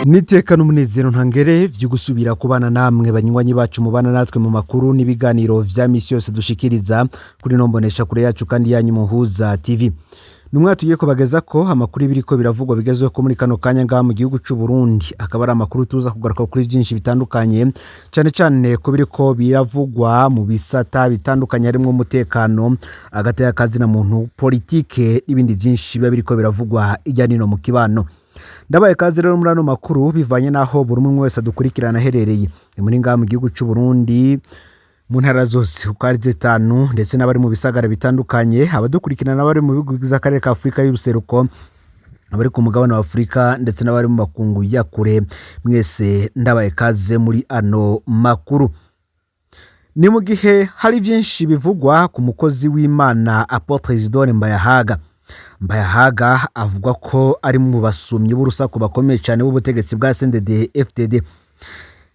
Niteka n'umunezero ntangere vyo gusubira kubana namwe, banywanyi bacu mubana natwe mu makuru n'ibiganiro vya misi yose dushikiriza kuri nombonesha kure yacu kandi yanyu Muhuza TV. Numwe tugiye kubageza ko amakuru ibiriko biravugwa bigezweho ko muri kano kanya ngaha mu gihugu c'u Burundi, akaba ari amakuru tuza kugaruka kuri byinshi bitandukanye, cyane cyane ko biriko biravugwa mu bisata bitandukanye, harimo umutekano, agateka kazina muntu, politike n'ibindi byinshi biba biriko biravugwa ijya nino mu kibano. Ndabaye kaze rero muri ano makuru, bivanye n'aho buri umwe wese adukurikirana aherereye. Ni muri ngaha mu gihugu c'u Burundi, mu ntara zose uko ari zitanu, ndetse n'abari mu bisagara bitandukanye, abadukurikirana n'abari mu bihugu bigize akarere ka Afurika y'Ubuseruko, abari ku mugabane wa Afurika, ndetse n'abari mu makungu ya kure, mwese ndabaye kaze muri ano makuru. Ni mu gihe hari byinshi bivugwa ku mukozi w'Imana Apôtre Isidore Mbayahaga. Mbayahaga avuga ko ari mu basumyi b'urusaku bakomeye cyane b'ubutegetsi bwa CNDD FDD.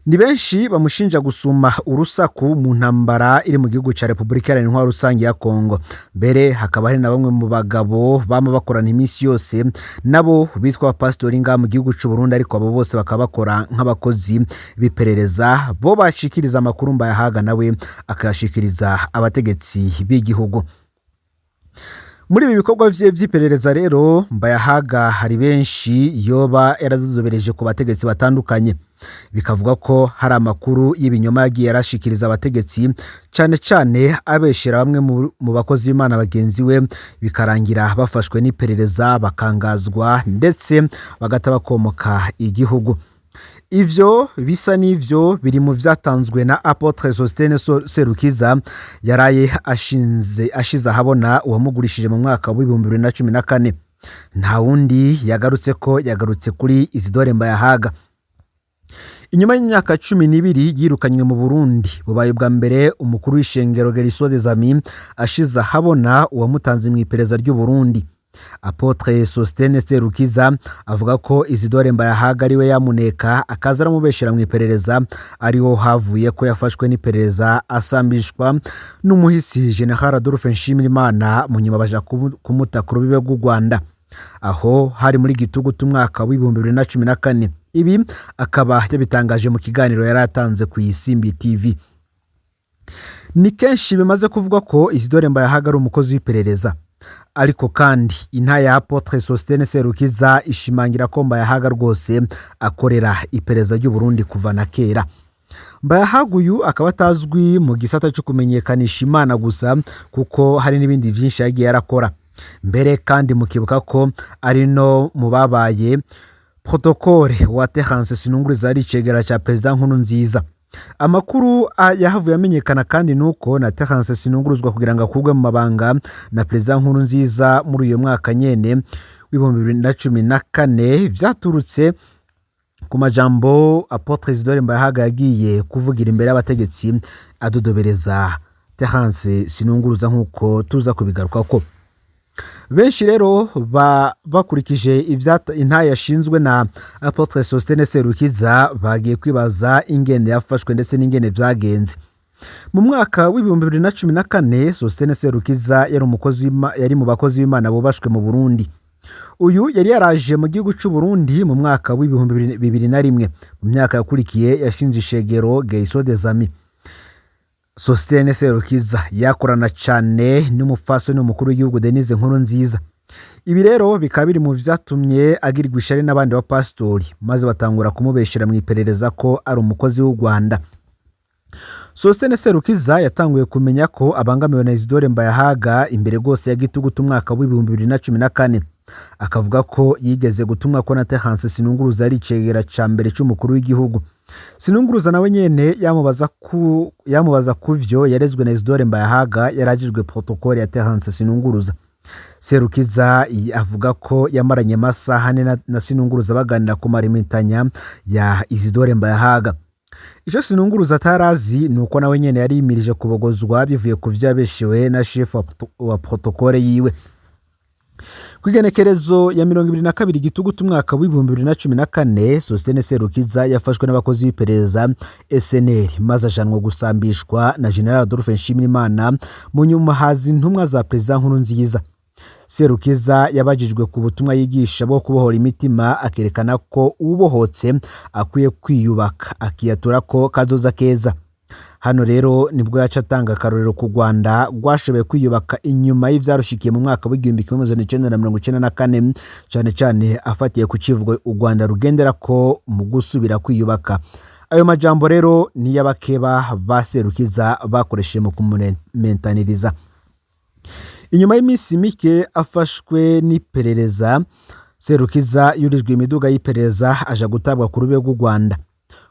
Ni benshi bamushinja gusuma urusaku mu ntambara iri mu gihugu cya Repubulika Iharanira Intwaro Rusange ya Kongo. Mbere hakaba hari na bamwe mu bagabo bama bakorana iminsi yose nabo bitwa pasitori ngaha mu gihugu cy'u Burundi, ariko abo bose bakaba bakora nk'abakozi b'iperereza, bo bashikiriza amakuru, Mbayahaga nawe akayashikiriza abategetsi b'igihugu. Muri ibi bikorwa vye vy'iperereza rero, Mbayahaga hari benshi yoba yaradodobereje ku bategetsi batandukanye. Bikavuga ko hari amakuru y'ibinyoma yagiye yarashikiriza abategetsi, cane cane abeshera bamwe mu bakozi b'Imana bagenzi we, bikarangira bafashwe n'iperereza, bakangazwa, ndetse bagata bakomoka igihugu. Ivyo bisa n'ivyo biri mu vyatanzwe na Apôtre Sostene Serukiza, yaraye ashinze ashize ahabona uwamugurishije mu mwaka w'2014. Nta wundi yagarutse ko yagarutse kuri Isidore Mbayahaga. Inyuma y'imyaka 12 yirukanywe mu Burundi, bubaye ubwa mbere umukuru w'ishengero Guérison des Amis ashize ahabona uwamutanze mu iperereza ry'u Burundi. Apôtre Sostene Serukiza avuga ko Isidore Mbayahaga ariwe yamuneka, akaza aramubeshera mu iperereza, ariho havuye ko yafashwe n'iperereza, asambishwa n'umuhisi General Adolphe Nshimirimana, mu nyuma baja kumuta ku rubibe rw'u Rwanda. Aho hari muri Gitugutu umwaka w'2014. Ibi akaba yabitangaje mu kiganiro yari atanze ku Isimbi TV. Ni kenshi bimaze kuvuga ko Isidore Mbayahaga ari umukozi w'iperereza, ariko kandi inta ya Apôtre Sostene Serukiza ishimangira ko Mbayahaga rwose akorera iperereza ry'u Burundi kuva na kera. Mbayahaga uyu akaba atazwi mu gisata cyo kumenyekanisha Imana gusa, kuko hari n'ibindi byinshi yagiye arakora mbere. Kandi mukibuka ko ari no mu babaye protocole wa Terence Sinunguriza, ari icegera cya Perezida Nkurunziza. Amakuru yahavuye amenyekana kandi nuko na Terence Sinunguruzwa, kugira ngo akurwe mu mabanga na Perezida Nkurunziza muri uyu mwaka nyene w'2014, vyaturutse ku majambo Apôtre Isidore Mbayahaga yagiye kuvugira imbere y'abategetsi, adodobereza Terence Sinunguruza, nk'uko tuza kubigarukako. Benshi rero bakurikije inta yashinzwe na Apôtre Sostene Serukiza, bagiye kwibaza ingene yafashwe ndetse n'ingene vyagenze. Mu mwaka w'2014, Sostene Serukiza yari umukozi yari mu bakozi b'Imana bubashwe mu Burundi. Uyu yari yaraje mu gihugu cy'u Burundi mu mwaka w'2001. Mu myaka yakurikiye yashinze ishengero Guérison des Amis. Sostene Serukiza yakorana cyane n'umupfasoni w'umukuru w'igihugu Denise Nkurunziza. Ibi rero bikaba biri mu vyatumye agirwa ishari n'abandi bapasitori, maze batangura kumubeshera mu iperereza ko ari umukozi w'u Rwanda. Sostene Serukiza yatanguye kumenya ko abangamiwe na Isidore Mbayahaga imbere rwose ya Gitugutu umwaka w'2014. Akavuga ko yigeze gutumwa ko na Terence Sinunguruza, ari icegera ca mbere c'umukuru w'igihugu. Sinunguruza nawe nyene yamubaza kuvyo yarezwe na Isidore Mbayahaga, yarajijwe protocole ya Terence Sinunguruza. Serukiza avuga ko yamaranye amasaha 4 na Sinunguruza baganira ku marimitanya ya Isidore Mbayahaga. Icyo Sinunguruza atarazi ni uko nawe nyene yari yimirije kubogozwa bivuye ku vyo yabeshewe na chef wa protocole yiwe. Ku igenekerezo ya 22 Gitugutu umwaka w'2014, Sostene Serukiza yafashwe n'abakozi b'iperereza SNR, maze ajanwa gusambishwa na General Adolphe Nshimirimana. Mu nyuma haza intumwa za Perezida Nkurunziza. Serukiza yabajijwe ku butumwa yigisha bwo kubohora imitima, akerekana ko ubohotse akwiye kwiyubaka, akiyatura ko kazoza keza. Hano rero nibwo yaca atanga akarorero ku Rwanda rwashoboye kwiyubaka inyuma y'ivyarushikiye mu mwaka w'1994, cane cane afatiye ku civugo u Rwanda rugendera ko mu gusubira kwiyubaka. Ayo majambo rero ni y'abakeba ba Serukiza bakoresheje mu kumumentaniriza. Inyuma y'iminsi mike afashwe n'iperereza, Serukiza yurijwe imiduga y'iperereza aja gutabwa ku rube rw'u Rwanda.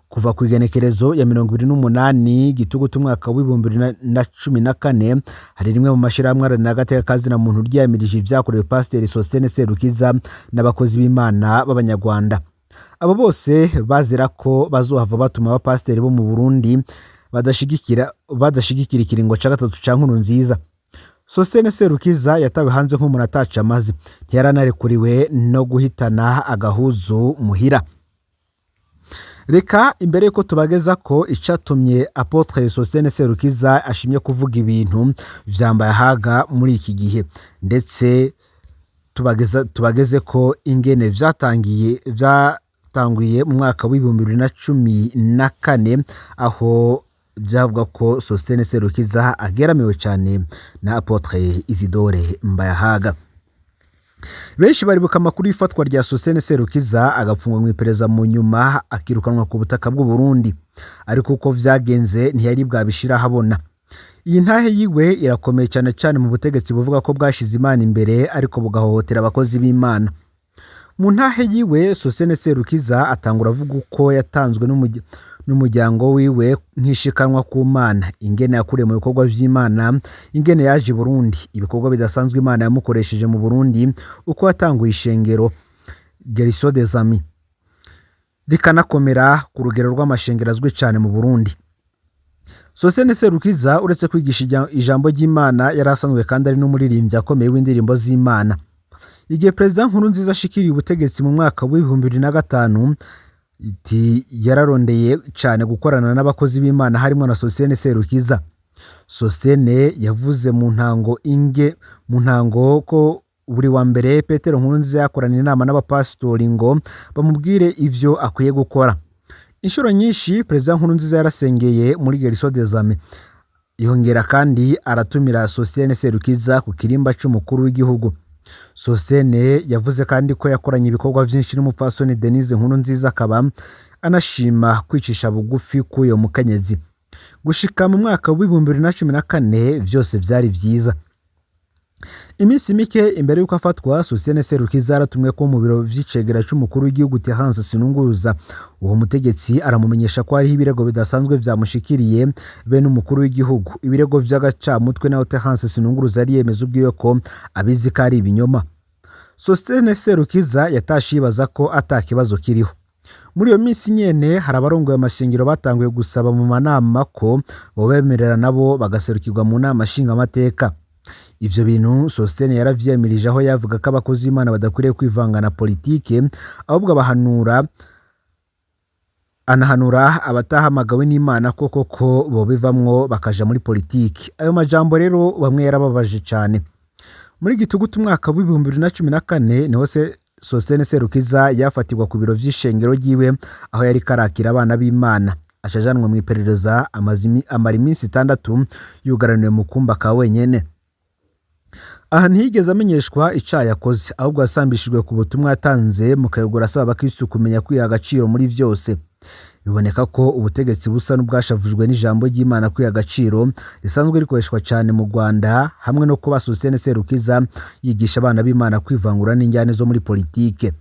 Kuva ku igenekerezo ya 28 Gitugutu umwaka w'2014, hari rimwe mu mashirahamwe aharanira agateka kazina muntu ryiyamirije ivyakorewe Pasiteri Sostene Serukiza n'abakozi b'Imana b'Abanyarwanda. Abo bose bazira ko bazohava batuma abapasiteri bo mu Burundi badashigikira ikiringo ca gatatu ca Nkurunziza. Sostene Serukiza yatawe hanze nk'umuntu ataca amazi, ntiyaranarekuriwe no guhitana agahuzu muhira. Reka imbere yuko tubageza ko icatumye Apotre Sostene Serukiza ashimye kuvuga ibintu vyambaye ahaga muri iki gihe, ndetse tubageze ko ingene vyatanguye mu mwaka w'2014, aho byavuga ko Sostene Serukiza ageramiwe cyane na Apotre Isidore Mbayahaga. Benshi baribuka amakuru y'ifatwa rya Sostene Serukiza, agafungwa mu iperereza, mu nyuma akirukanwa ku butaka bw'u Burundi, ariko uko vyagenze ntiyari bwabishira ahabona. Iyi ntahe yiwe irakomeye cyane cyane mu butegetsi buvuga ko bwashize Imana imbere ariko bugahohotera abakozi b'Imana. Mu ntahe yiwe, Sostene Serukiza atangura avuga uko yatanzwe n'umuryango wiwe nk'ishikanwa ku Mana, ingene yakuriye mu bikorwa vy'Imana, ingene yaje i Burundi, ibikorwa bidasanzwe Imana yamukoresheje mu Burundi, uko yatanguye ishengero Guérison des Amis rikanakomera ku rugero rw'amashengero azwi cyane mu Burundi. Sostene Serukiza uretse kwigisha ijambo ry'Imana, yari asanzwe kandi ari n'umuririmbyi akomeye w'indirimbo z'Imana. Igihe Perezida Nkurunziza ashikiriye ubutegetsi mu mwaka w'2005, iti yararondeye cyane gukorana n'abakozi b'Imana harimo na Sostene Serukiza. Sostene yavuze mu ntango inge mu ntango ko buri wa mbere Petero Nkurunziza yakorana inama n'abapasitori ngo bamubwire ivyo akwiye gukora. Inshuro nyinshi Perezida Nkurunziza yarasengeye muri Guérison des Amis, yongera kandi aratumira Sostene Serukiza ku kirimba c'umukuru w'igihugu. Sostene yavuze kandi ko yakoranye ibikorwa vyinshi n'umupfasoni Denise Nkurunziza, akaba anashima kwicisha bugufi k'uyo mukenyezi. Gushika mu mwaka w'2014 vyose vyari vyiza. Iminsi mike imbere y'uko afatwa, Sostene Serukiza yaratumwe ko mu biro vy'icegera c'umukuru w'igihugu Terence Sinunguruza. Uwo mutegetsi aramumenyesha ko hariho ibirego bidasanzwe vyamushikiriye be n'umukuru w'igihugu, ibirego vy'agacamutwe, naho Terence Sinunguruza yari yemeza ubwiwe ko abizi ko ari ibinyoma. Sostene Serukiza yatashe yibaza ko ata kibazo kiriho. Muri iyo minsi nyene hari abarongoye amashengero batanguye gusaba mu manama ko bobemerera nabo bagaserukirwa mu nama nshingamateka. Ivyo bintu Sostene yaravyiyamirije, aho yavuga ko abakozi b'Imana badakwiriye kwivanga na politike, ahubwo abahanura anahanura abatahamagawe n'Imana ko koko bobivamwo bakaja muri politike. Ayo majambo rero bamwe yarababaje cane. Muri Gitugutu umwaka w'2014 niho se Sostene Serukiza yafatirwa ku biro vy'ishengero ryiwe aho yari karakira abana b'Imana, acajanwa mu iperereza, amara iminsi 6 yugaraniwe mu kumba ka wenyene. Aha ntiyigeze amenyeshwa icaha yakoze, ahubwo yasambishijwe ku butumwa yatanze mu Kayogoro asaba abakristu kumenya kwiha agaciro muri vyose. Biboneka ko ubutegetsi busa n'ubwashavujwe n'ijambo ry'Imana kwiha agaciro risanzwe rikoreshwa cyane mu Rwanda, hamwe no kuba Sostene Serukiza yigisha abana b'Imana kwivangura n'injyane zo muri politike.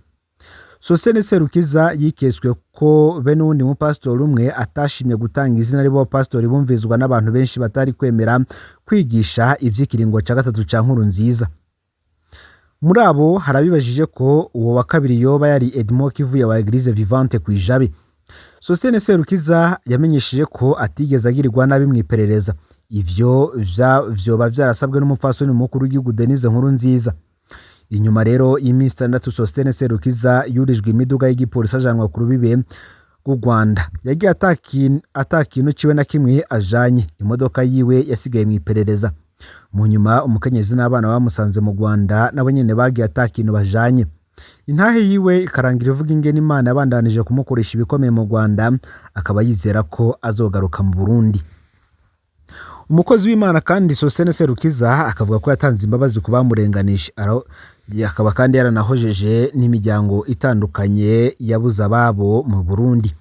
Sostene Serukiza yiketswe ko be n'uwundi mupasitori umwe atashimye gutanga izina aribo bapasitori bumvizwa n'abantu benshi batari kwemera kwigisha ivy'ikiringo ca gatatu ca Nkurunziza. Muri abo harabibajije ko uwo wa kabiri yoba yari Edmond Kivuye wa Eglise Vivante kw'Ijabe. Sostene Serukiza yamenyesheje ko atigeze agirirwa nabi mu iperereza. Ivyo vyoba vyarasabwe n'umupfasoni mukuru w'igihugu Denise Nkurunziza. Inyuma rero y'iminsi 6, Sostene Serukiza yurijwe imiduga y'igipolisi ajanwa ku rubibe rw'u Rwanda. Yagiye ata kintu ciwe na kimwe ajanye, imodoka yiwe yasigaye mu iperereza. Mu nyuma umukenyezi n'abana bamusanze mu Rwanda nabo nyene bagiye ata kintu bajanye. Intahe yiwe ikarangira ivuga ingene Imana yabandanije kumukoresha ibikomeye mu Rwanda, akaba yizera ko azogaruka mu Burundi. Umukozi w'Imana kandi Sosthène Serukiza akavuga ko yatanze imbabazi ku bamurenganije, akaba kandi yaranahojeje n'imiryango itandukanye yabuze ababo mu Burundi.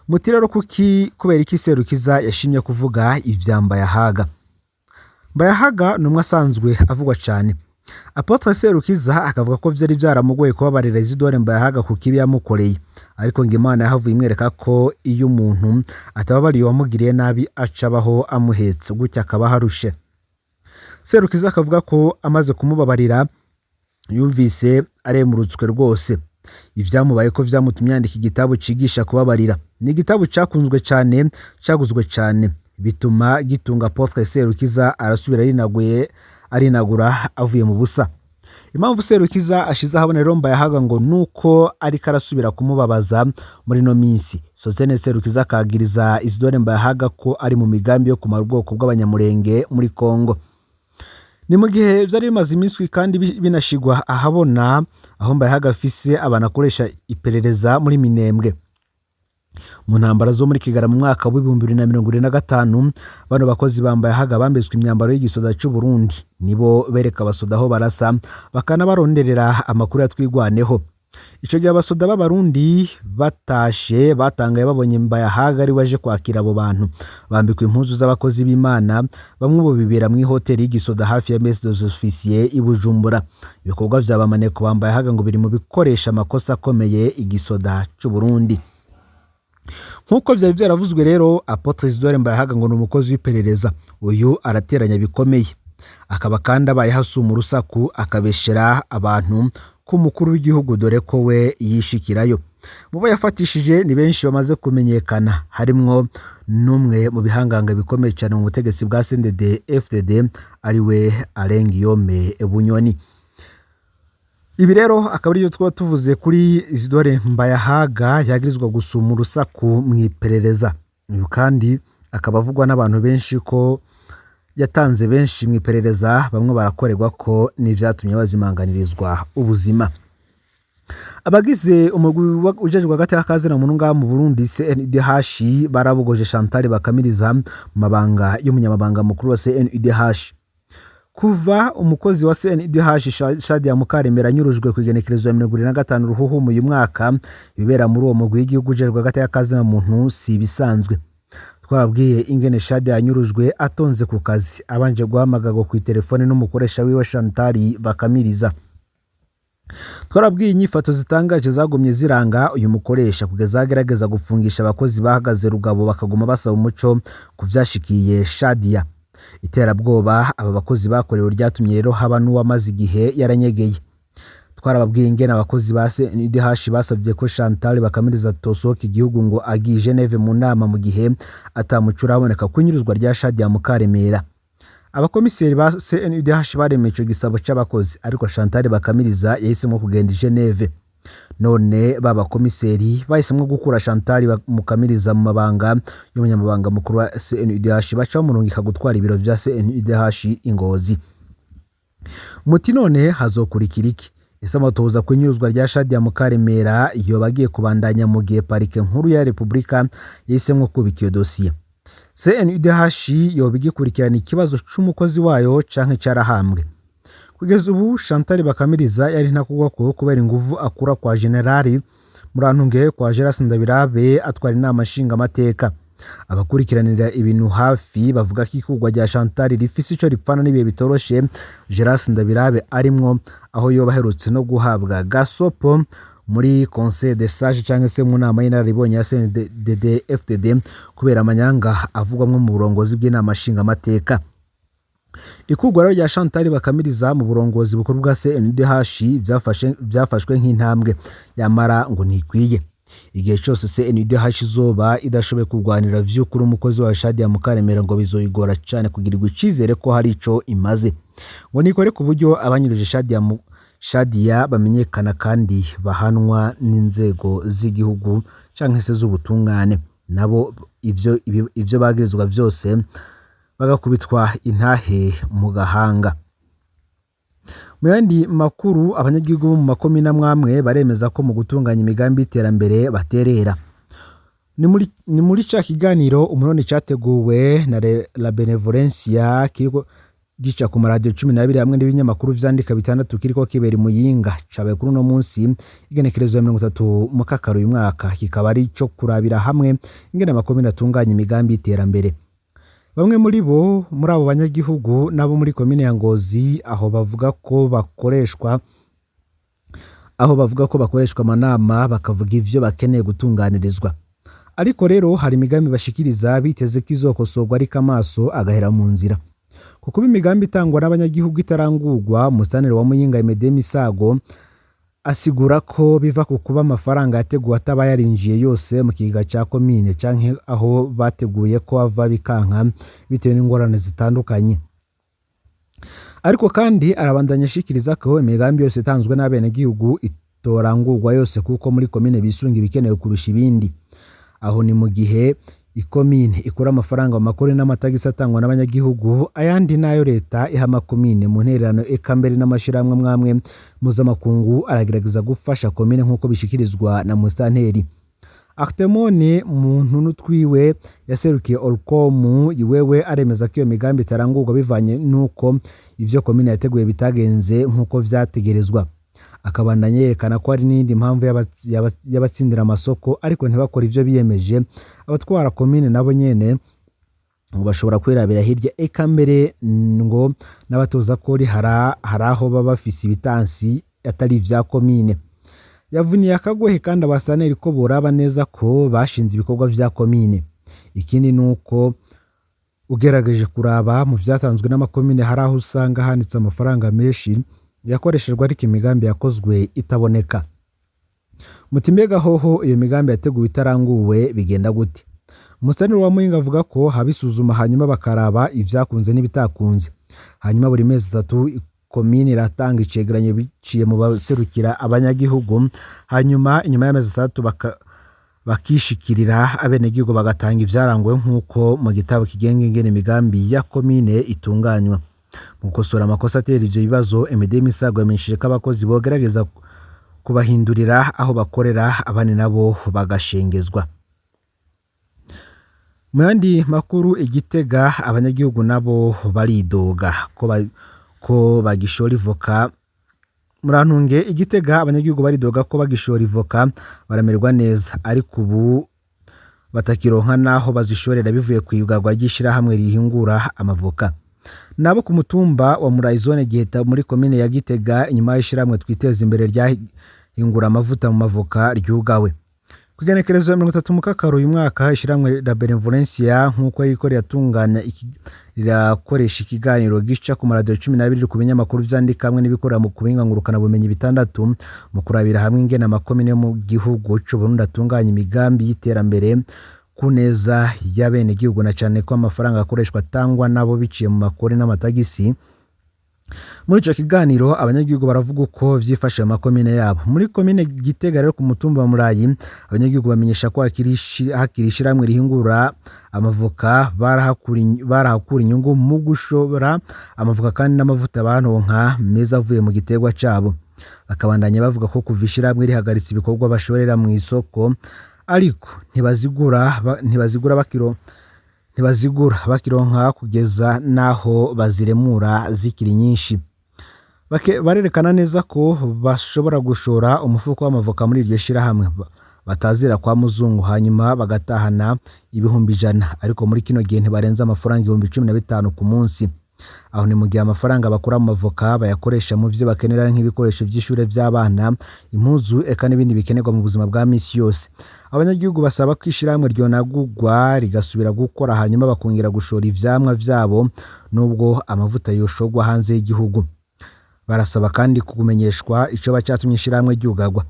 Muti rero kuki, kubera iki Serukiza yashimye kuvuga ivya Mbayahaga? Mbayahaga ni umwe asanzwe avugwa cane. Apôtre Serukiza akavuga ko vyari vyaramugoye kubabarira Isidore Mbayahaga ku kibi yamukoreye, ariko ngo Imana yahavuye imwereka ko iyo umuntu atababariye uwamugiriye nabi aca abaho amuhetse, gutya akaba aharushe. Serukiza akavuga ko amaze kumubabarira yumvise aremurutswe rwose. Ivyamubaye ko vyamutumye yandika igitabo cigisha kubabarira. Ni igitabo cakunzwe cane, caguzwe cane, bituma gitunga Apôtre Serukiza, arasubira arinaguye, arinagura avuye mu busa. Impamvu Serukiza ashize ahabona rero Mbayahaga ngo nuko ariko arasubira kumubabaza muri no minsi. Sosthène Serukiza akagiriza Isidore Mbayahaga ko ari mu migambi yo kumara ubwoko bw'Abanyamurenge muri Kongo. Ni mu gihe vyari bimaze iminsi kandi binashigwa ahabona aho Mbayahaga afise abantu akoresha iperereza muri Minembwe. Mu ntambara zo muri Kigara mu mwaka w'2025, bano bakozi ba Mbayahaga bambitswe imyambaro y'igisoda c'u Burundi, nibo bereka abasoda aho barasa, bakanabaronderera amakuru ya Twigwaneho. Ico gihe abasoda b'Abarundi batashe batangaye babonye Mbayahaga ari waje kwakira abo bantu, bambikwa impuzu z'abakozi b'Imana. Bamwe ubu bibera mu ihoteli y'igisoda hafi ya Mess des Officiers i Bujumbura. Ibikorwa vya bamaneko ba Mbayahaga ngo biri mu bikoresha amakosa akomeye igisoda c'u Burundi. Nk'uko vyari vyaravuzwe rero, Apôtre Isidore Mbayahaga ngo ni umukozi w'iperereza. Uyu arateranya bikomeye, akaba kandi abaye hasuma urusaku, akabeshera abantu ko umukuru w'igihugu, dore ko we yishikirayo. Mu bo yafatishije ni benshi bamaze kumenyekana, harimwo n'umwe mu bihanganga bikomeye cyane mu butegetsi bwa CNDD FDD, ariwe Alain Guillaume Bunyoni. Ibi rero akaba aribyo twaba tuvuze kuri Isidore Mbayahaga yagirizwa gusuma urusaku mu iperereza. Uyu kandi akaba avugwa n'abantu benshi ko yatanze benshi mu iperereza, bamwe barakorerwa ko n'ivyatumye bazimanganirizwa ubuzima. Abagize umugwi ujejwe agateka ka zina muntu ngaha mu Burundi, CNIDH, barabogoje Chantal Bakamiriza mu mabanga y'umunyamabanga mukuru wa CNIDH. Kuva umukozi wa CNIDH Shadia Mukaremera anyurujwe ku igenekerezo ya 75 Ruhuhumu uyu mwaka, ibibera muri uwo mugwi w'igihugu ujejwe agateka ka zina muntu si ibisanzwe. Twababwiye ingene Shadia yanyurujwe atonze ku kazi, abanje guhamagarwa ku telefone n'umukoresha wiwe Chantal Bakamiriza. Twarabwiye inyifato zitangaje zagumye ziranga uyu mukoresha kugeza agerageza gufungisha abakozi bahagaze rugabo, bakaguma basaba umuco ku vyashikiye Shadia. Iterabwoba aba bakozi bakorewe ryatumye rero haba n'uwamaze igihe yaranyegeye. Twarababwiye ingene abakozi ba CNIDH basabye ko Chantal Bakamiriza tosohoka igihugu ngo agiye i Geneve mu nama, mu gihe atamuco uraboneka ku inyuruzwa rya Shadia Mukaremera. Abakomiseri ba CNIDH baremeye ico gisabo c'abakozi, ariko Chantal Bakamiriza yahisemo kugenda i Geneve. None ba bakomiseri bahisemwo gukura Chantal Mukamiriza mu mabanga y'umunyamabanga mukuru wa CNIDH, baca bamurungika gutwara ibiro vya CNIDH i Ngozi. Muti none hazokurikira iki? Ese amatohoza ku inyuruzwa rya Shadia Mukaremera yoba agiye kubandanya mu gihe parike nkuru ya Repubulika yahisemwo kubika iyo dosiye? CNIDH yoba igikurikirana ikibazo c'umukozi wayo canke carahambwe? Kugeza ubu Chantal Bakamiriza yari ntakugwako kubera inguvu akura kwa Generali Murantunge, kwa Gerard Ndabirabe atwara inama nshingamateka. Abakurikiranira ibintu hafi bavuga ko ikurwa rya Chantal rifise ico ripfana n'ibihe bitoroshe Gerard Ndabirabe arimwo, aho yoba aherutse no guhabwa gasopo muri Conseil des Sages canke se mu nama y'inararibonye ya CNDD FDD kubera amanyanga avugwamwo mu burongozi bw'inama nshingamateka. Ikurwa rero rya Chantal Bakamiriza mu burongozi bukuru bwa CNDH byafashwe nk'intambwe, yamara ngo ntikwiye. Igihe cyose CNDH izoba idashoboye kurwanira vy'ukuri umukozi wa Shadia Mukaremera, ngo bizoyigora cane kugirirwa icizere ko hari ico imaze. Ngo nikore ku buryo abanyuruje Shadia bamenyekana kandi bahanwa n'inzego z'igihugu canke se z'ubutungane, nabo ivyo bagirizwa vyose Bagakubitwa intahe mu gahanga. Mu yandi makuru, abanyagihugu bo mu makomine amwamwe baremeza ko mu gutunganya imigambi y'iterambere baterera. Ni muri ca kiganiro umunoni categuwe na La Benevolencia, kiriko gica ku maradiyo 12 hamwe n'ibinyamakuru vyandika bitandatu, kiriko kibera i Muyinga. Cabaye kuri uno munsi, igenekerezo ya 30 Mukakaro uyu mwaka, kikaba ari ico kurabira hamwe ingene amakomine atunganya imigambi y'iterambere. Bamwe muri bo, muri abo banyagihugu, nabo muri komine ya Ngozi, aho bavuga ko bakoreshwa amanama, bakavuga ivyo bakeneye gutunganirizwa. Ariko rero hari imigambi bashikiriza biteze ko izokosorwa, ariko amaso agahera mu nzira. Kuko imigambi itangwa n'abanyagihugu itarangurwa, Musitanteri wa Muyinga Aimé Misago asigura ko biva ku kuba amafaranga yateguwe ataba yarinjiye yose mu kigega ca komine, canke aho bateguye ko ava bikanka bitewe n'ingorane zitandukanye. Ariko kandi arabandanya ashikiriza ko imigambi yose itanzwe n'abenegihugu itorangurwa yose, kuko muri komine bisunga ibikenewe kurusha ibindi. Aho ni mu gihe ikomine ikura amafaranga mu makori n'amatagisi atangwa n'abanyagihugu, ayandi nayo leta iha amakomine mu ntererano, eka mbere n'amashirahamwe mwamwe mpuzamakungu aragerageza gufasha komine, nk'uko bishikirizwa na musitanteri. Artemone muntu n'utwiwe yaserukiye Olcom, iwewe aremeza ko iyo migambi itarangurwa bivanye n'uko ivyo komine yateguye bitagenze nk'uko vyategerezwa. Akabandanya yerekana ko hari n'iyindi mpamvu y'abatsindira amasoko ariko ntibakore ivyo biyemeje. Abatwara komine nabo nyene ngo bashobora kwirabira hirya, eka mbere ngo n'abatoza kori hari aho baba bafise ibitansi atari ivya komine. Yavuniye akagohe kandi abasaneri ko boraba neza ko bashinze ibikorwa vya komine. Ikindi ni uko ugerageje kuraba mu vyatanzwe n'amakomine, hari aho usanga handitse amafaranga menshi yakoreshejwe ariko imigambi yakozwe itaboneka. Muti mbega hoho iyo migambi yateguwe itaranguwe bigenda gute? Musitanteri wa Muyinga avuga ko haba isuzuma, hanyuma bakaraba ivyakunze n'ibitakunze. Hanyuma buri mezi 3 komine iratanga icegeranyo biciye mu baserukira abanyagihugu, hanyuma inyuma y'amezi 6 bakishikirira abenegihugu, bagatanga ivyaranguwe nk'uko mu gitabo kigenga ingene imigambi ya komine itunganywa. Mu gukosora amakosa atera ivyo bibazo, Aimé Misago yamenyesheje ko abakozi bogerageza kubahindurira aho bakorera, abandi nabo bagashengezwa. Mu yandi makuru, i Gitega abanyagihugu nabo baridoga ko bagishora ivoka. Murantunge, i Gitega abanyagihugu baridoga ko bagishora ivoka baramererwa neza, ariko ubu batakironka naho bazishorera bivuye ku iyugarwa ry'ishirahamwe rihingura amavoka. Nabo ku mutumba wa Murayi, zone Giheta, muri komine ya Gitega, inyuma y'ishirahamwe Twiteza Imbere ryahingura amavuta mu mavoka ryugawe ku igenekerezo ya 30 Mukakaro uyu mwaka. Ishirahamwe La Benevolencia, nk'uko ririko riratunganya rirakoresha ikiganiro gica ku maradiyo 12, ku binyamakuru vyandika hamwe n'ibikorera mu kubuhinga ngurukanabumenyi bitandatu, mu kurabira hamwe ingene amakomine yo mu gihugu c'Uburundi atunganya imigambi y'iterambere ku neza y'abenegihugu, na cane ko amafaranga akoreshwa atangwa nabo biciye mu makori n'amatagisi. Muri ico kiganiro abanyagihugu baravuga uko vyifashe mu makomine yabo. Muri komine Gitega rero, ku mutumba wa Murayi, abanyagihugu bamenyesha ko hakiri ishirahamwe rihingura amavoka, barahakura inyungu mu gushora amavoka, kandi n'amavuta baronka meza avuye mu giterwa cabo. Bakabandanya bavuga ko kuva ishirahamwe rihagaritse ibikorwa, bashorera mu isoko ariko ntibazigura bakironka, kugeza n'aho baziremura zikiri nyinshi. Barerekana neza ko bashobora gushora umufuko w'amavoka muri iryo shirahamwe batazira kwa muzungu, hanyuma bagatahana 100,000, ariko muri kino gihe ntibarenza amafaranga 15,000 ku munsi. Aho ni mu gihe amafaranga bakura mu mavoka bayakoresha mu vyo bakenera, nk'ibikoresho vy'ishure vy'abana, impuzu, eka n'ibindi bikenerwa mu buzima bwa misi yose. Abanyagihugu basaba ko ishirahamwe ryonagurwa rigasubira gukora, hanyuma bakongera gushora ivyamwa vyabo, nubwo amavuta yoshorwa hanze y'igihugu. Barasaba kandi kumenyeshwa icoba catumye ishirahamwe ryugarwa.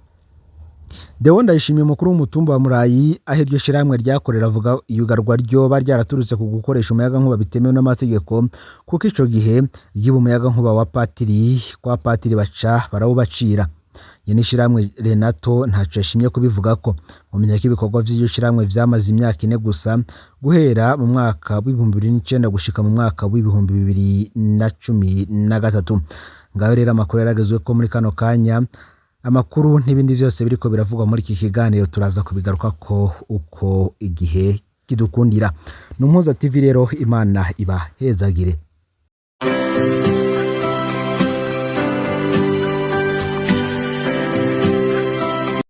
Deo Ndayishimiye, umukuru w'umutumba wa Murayi aho iryo shirahamwe ryakorera, avuga iyugarwa ryoba ryaraturutse ku gukoresha umuyagankuba bitemewe n'amategeko, kuko ico gihe ryiba umuyagankuba wa patiri kwa patiri, baca barawubacira. Nyene ishirahamwe Renato ntaco yashimye kubivugako. Mumenya ko ibikorwa vy'iryo shirahamwe vyamaze imyaka 4 gusa, guhera mu mwaka w'2009 gushika mu mwaka w'2013. Ngaho rero amakuru yaragezweko muri kano kanya. Amakuru n'ibindi vyose biriko biravugwa muri iki kiganiro turaza kubigarukako uko igihe kidukundira. Ni Umuhuza TV rero, Imana ibahezagire.